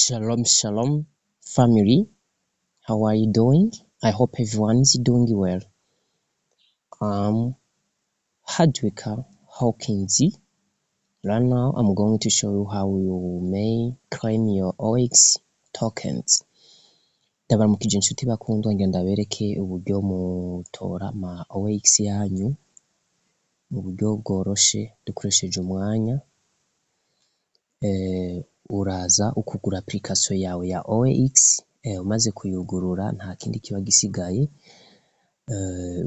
Shalom shalom family, how are you doing? I hope everyone is doing well. I'm Hadwika Hawkins. Right now I'm going to show you how you may claim your OX tokens. Ndabaramukije inshuti bakundwa, ngira ndabereke uburyo mutora ama OX yanyu mu buryo bworoshe dukoresheje umwanya. Uraza ukugura application yawe ya OX, umaze kuyugurura nta kindi kiba gisigaye,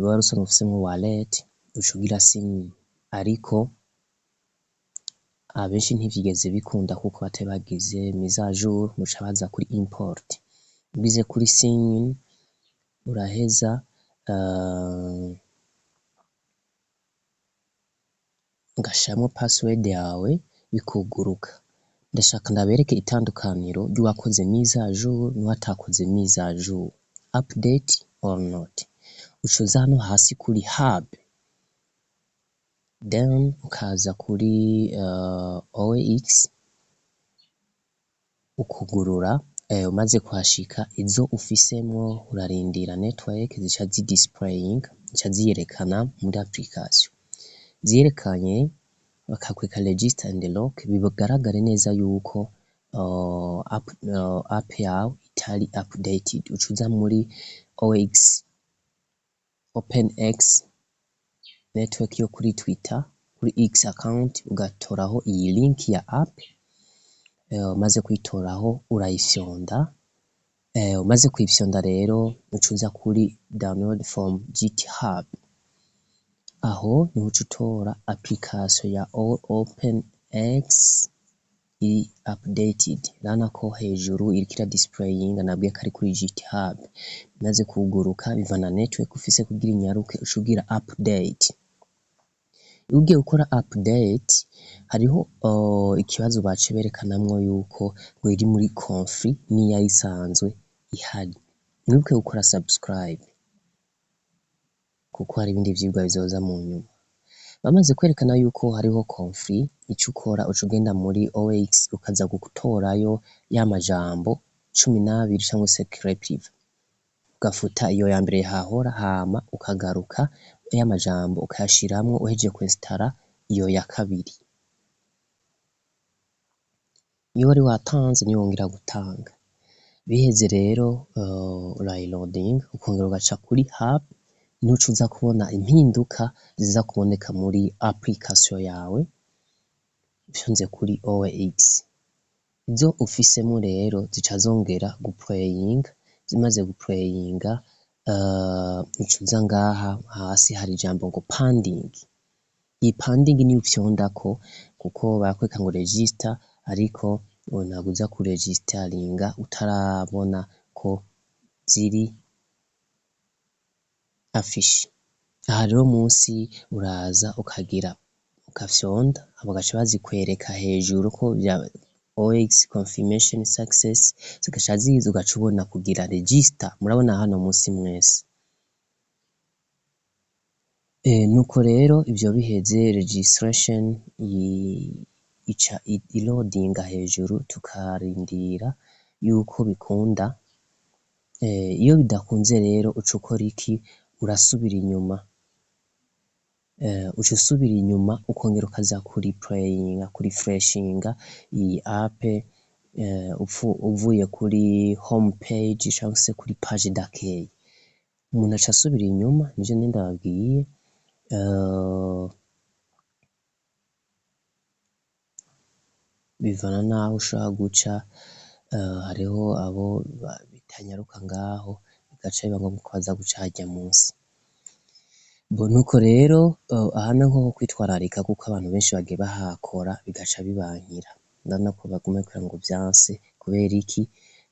wari usanzwe ufisemwo wallet, uca ugira sign in, ariko abenshi ntivyigeze bikunda kuko batari bagize mise à jour, muca baza kuri import. Ugize kuri sign in uraheza ugashiramwo password yawe bikuguruka. Ndashaka ndabereke itandukaniro ry'uwakoze mise à jour n'uwatakoze mise à jour, update or not. Uca uza hano hasi kuri hub, then ukaza kuri OX ukugurura, umaze kuhashika izo ufisemwo urarindira network zica zi displaying, zica ziyerekana muri application. Ziyerekanye bakakwereka register and lock, bigaragare neza yuko app yawe itari updated. Uca uza muri OX OpenX network yo kuri Twitter, kuri X account, ugatoraho iyi link ya app, umaze kuyitoraho urayifyonda, umaze kuyifyonda rero uca uza kuri download from GitHub, aho niho uca utora application ya OpenX iri updated. Urabona ko hejuru iriko ira displayinga, nabwiye ko ari kuri GitHub. Imaze kuguruka bivana na network ufise kugira inyaruke, uca ugira update. Iyo ugiye gukora update hariho ikibazo baciye berekanamwo yuko ngo iri muri conflit n'iyari isanzwe ihari. Mwibuke gukora subscribe kuko hari ibindi vyigwa bizoza mu nyuma. Bamaze kwerekana yuko hariho conflit, ico ukora uca ugenda muri OX ukaza gutorayo ya majambo 12 cangwa se clé privé, ugafuta iyo ya mbere yahahora, hama ukagaruka ya majambo ukayashiramwo uhejeje kwinstara iyo ya kabiri. Iyo wari watanze niyo wongera gutanga. Biheze rero urayiloadinga, ukongera ugaca kuri hub, niho uca uza kubona impinduka ziza kuboneka muri application yawe ufyonze kuri OX. Izo ufisemwo rero zica zongera guplayinga, zimaze guplayinga uca uza ngaha hasi hari ijambo ngo pending. Iyi pending niyo ufyondako kuko barakwereka ngo register, ariko ntabwo uza kuregistaringa utarabona ko ziri affiché. Aha rero musi uraza ukagira ugafyonda, bagaca bazikwereka hejuru ko vya OX confirmation success, zigaca ziza ugaca ubona kugira register. Murabona hano musi mwese. Nuko rero ivyo biheze, registration ica iloadinga hejuru, tukarindira yuko bikunda. Iyo bidakunze rero uca ukora iki? Urasubira inyuma, uca usubira inyuma ukongera ukaza kureplayinga, kurefreshinga iyi app, uvuye kuri home page canke se kuri page d'accueil. Umuntu aca asubira inyuma, nivyo nari ndababwiye, bivana naho ushobora guca, hariho abo bitanyaruka ngaho bigaca biba ngombwa ko baza guca harya musi. Nuko rero aha ni nko kwitwararika kuko abantu benshi bagiye bahakora bigaca bibankira. Urabona ko baguma bakubwira ngo vyanse, kubera iki?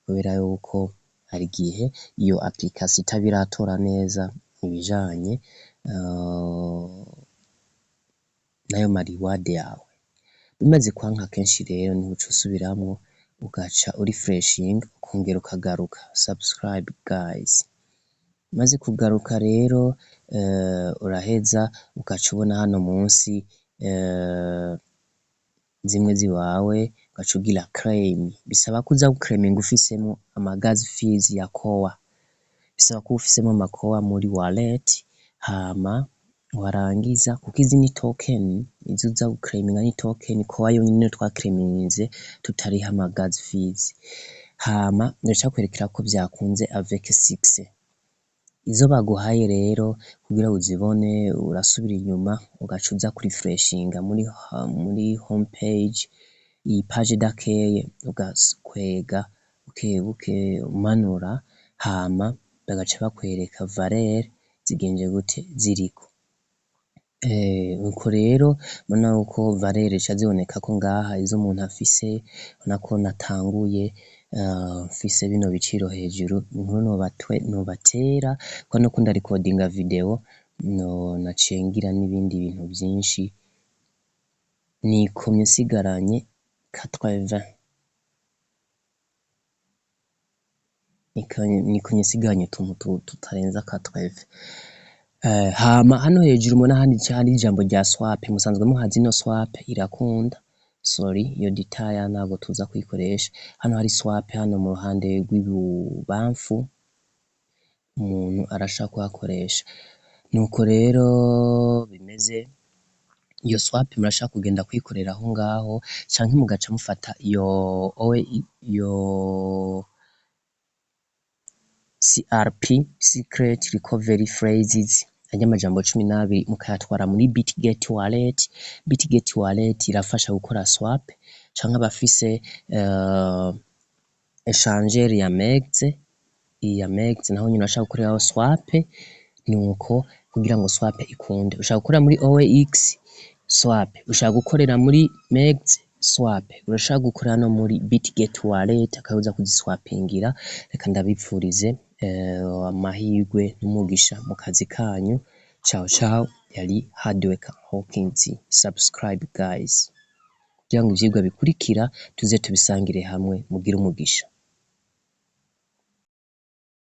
Kubera yuko hari igihe iyo application itaba iratora neza ibijanye n'ayo ma reward yawe. Bimaze kwanka kenshi rero niho uca usubiramwo ugaca urefreshinga ukongera ukagaruka. Subscribe guys. Umaze kugaruka rero uraheza ugaca ubona hano munsi zimwe ziwawe, Ugaca ugira claim. Bisaba ko uza guclaiminga ufisemwo ama gas fees ya Core, bisaba kuba ufisemwo ama Core muri wallet. Hama warangiza, kuko izi ni token, izo uza guclaiminga ni token. Core yonyene niyo twaclaiminze tutariha ama gas fees. Hama ndaca kwerekera ko vyakunze avec succès. Izo baguhaye rero, kugira uzibone, urasubira inyuma, ugaca uza kurefreshinga muri home page, iyi page d'accueil, ugakwega bukebuke umanura, hama bagaca bakwereka valeur zigenje gute ziriko. Uko rero ubona uko valeur zica ziboneka ko ngaha izo umuntu afise. Ubona ko natanguye mfise bino biciro hejuru. Inkuru nobatera ko nuko ndarecordinga video, no naciye ngira n'ibindi bintu vyinshi, nikomye nsigaranye 80, nikomye nsigaranye utuntu tutarenza 80. Hama hano hejuru mubona handitse, hari ijambo rya swap. Musanzwe muhazi ino swap irakunda. Sorry, iyo detail ntabwo tuza kuyikoresha. Hano hari swap, hano mu ruhande rw'ibubamfu, umuntu arashaka kuhakoresha. Nuko rero bimeze. Iyo swap murashaka kugenda kuyikorera aho ngaho, canke mugaca mufata iyo CRP, secret recovery phrases, arya amajambo 12, mukayatwara muri Bitget Wallet. Bitget Wallet irafasha gukora swap, canke abafise échangeur ya MEXC, iya MEXC naho nyene urashaka gukoreraho swap. Nuko kugira ngo swap ikunde, ushaka gukorera muri OKX swap, ushaka gukorera muri MEXC swap, urashaka gukorera no muri Bitget Wallet, akabuza kuziswapingira. Reka ndabipfurize amahirwe n'umugisha mu kazi kanyu. Ciao ciao, yari Hardworker Hawkins. Subscribe guys, kugira ngo ivyigwa bikurikira tuze tubisangire hamwe. Mugire umugisha.